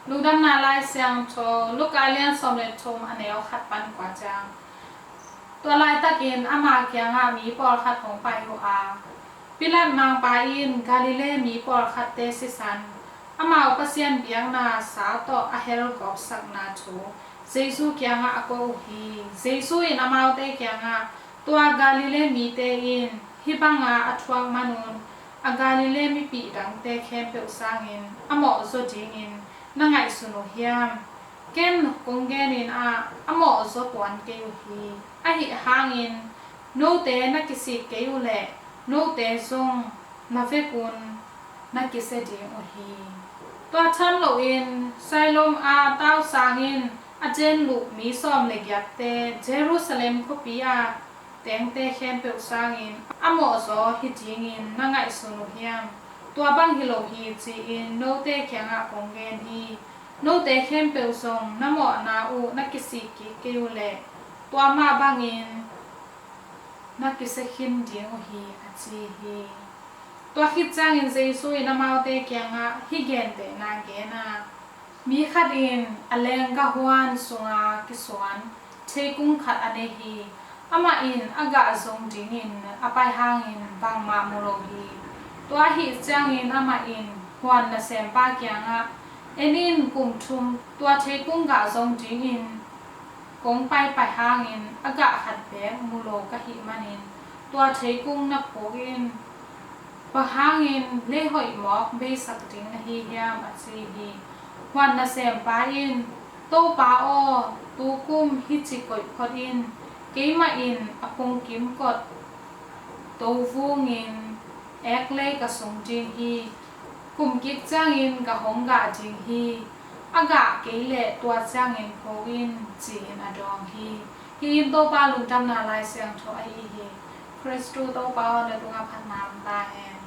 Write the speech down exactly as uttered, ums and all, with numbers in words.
Lungdamna Lai Siangtho, Luka a lian sawm le thum, a neu khat pan kua ciang. Tua laitakin ama kiangah mi pawlkhat hong pai uh a, Pilat mangpa in Galilee mi pawlkhatte sisan, amau Pasian biakna sa tawh a helgawpsakna thu Jesu kiangah a ko uh hi. Jesu in amaute kiangah, Tua Galilee mite in hih banga a thuak manun a Galilee mipih dangte khempeuh sangin a mawhzaw dingin na ngaihsun uh hiam? Ken kong genin ah, a mawhzaw tuan kei uh hi. Ahi hangin note na kisik kei uh leh note zong na vekun na kisia ding uh hi. Tua tham loin Siloam a tausang in a denluh mi sawm le giatte Jerusalem khuapi a tengte khempeuh sangin a mawhzaw hi dingin na ngaihsun uh hiam? Tua bang hi lo hi, ci-in note kiangah kong gen hi. Note khempeuh zong na mawhna uh na kisik kik kei uh leh tua mah bangin na kisia khin ding uh hi, a ci hi. Tua khit ciangin Jesu in amaute kiangah hih gentehna gen a, Mi khat in a lenggah huan sunga kisuan theikung khat a nei hi. Amah in a gah zong dingin a pai hangin bangmah mu lo hi. Tua ahih ciangin amah in huan nasempa kiangah, En in, kum thum tua theikung gah zong dingin kong paipai hangin a gah khat beek mu lo ka hih manin tua theikung na phuk in. Bang hangin lei hoih mawk beisak ding na hi hiam? a ci hi. Huan nasempa in, Topa aw, tukum hih ci koih phot in. Keimah in a phung kimkot to vungin ek lei ka sung ding hi. Kum kik ciangin ka hong gah ding hi. A gah kei leh tua ciangin phuk in, ci-in a dawng hi. Hih in Topa lungdamna Lai Siangtho ahi hi. Khristu Topa aw, na tungah phatna om ta hen.